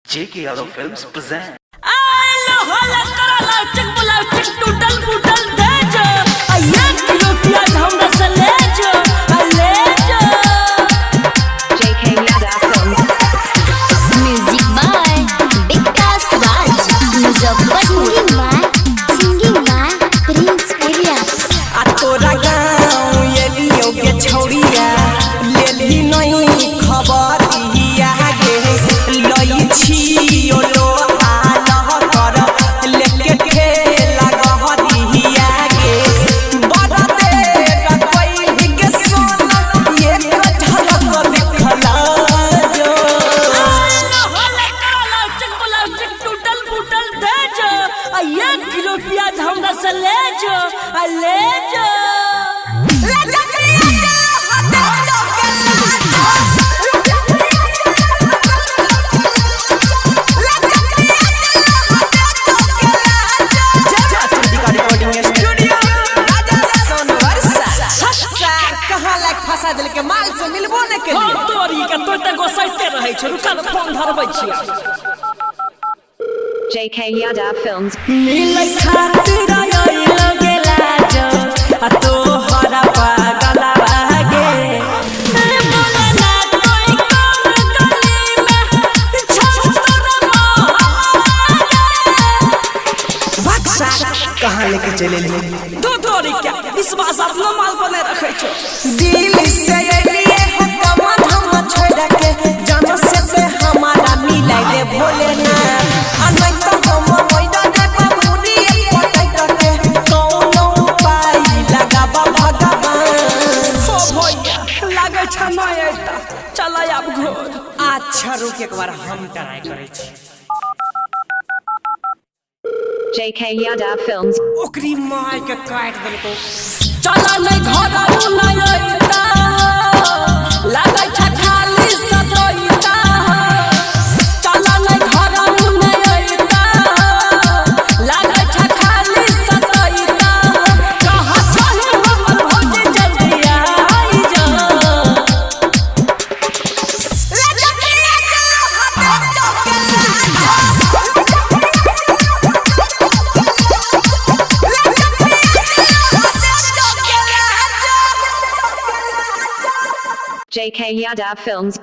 J.K. Yadav Films present. JK Yadav Films. Music by Vikas Raj Muzaffarpur. Singing by Prince Puriya. आ तोरा गाँव एलियो के छौड़िया लेली नहीं खबर इया गे लई छियो लो आलह कर लेके ठेला गहरिया गे बड़ देर कैल के सोना एक झलक देखला जो। किलो प्याज हमरा से ले जो आ ले जो। फंसा दिल के माल से मिलबो न के हम तोरी के तोर त गोसाइते रहै छ, रुकल फोन धरबै छियै। JK Yadav Films. मिलै खातिर आइल गेला जो आ तोहरा पागल लागे। ए बोला ना कोई कौन गली में छछतर बक्सा कहाँ लेके चले ले? दो तोरी के इस बात अपना माल बने रखै छौ। दिल से एलिए हो कमन हम छोड़ के जान से ते हमारा मिलाई दे भोलेनाथ, आ नहीं तो हम मोइदा दे बबुनी पटक के कौनो उपाय लगाबा भगवान। ओ भैया लागै छ नै एता, चल आब घर। अच्छा रुक, एक बार हम ट्राई करै छी। JK Yadav Films. ओकरी माय के काट देलको। चल नै घर उ नै एता, लागै छ खाली सतोइता। चल नै घर उ नै एता, लागै छ खाली सतोइता। कहाँ छही हमर भौजी जल्दी आई जा। JK Yadav Films.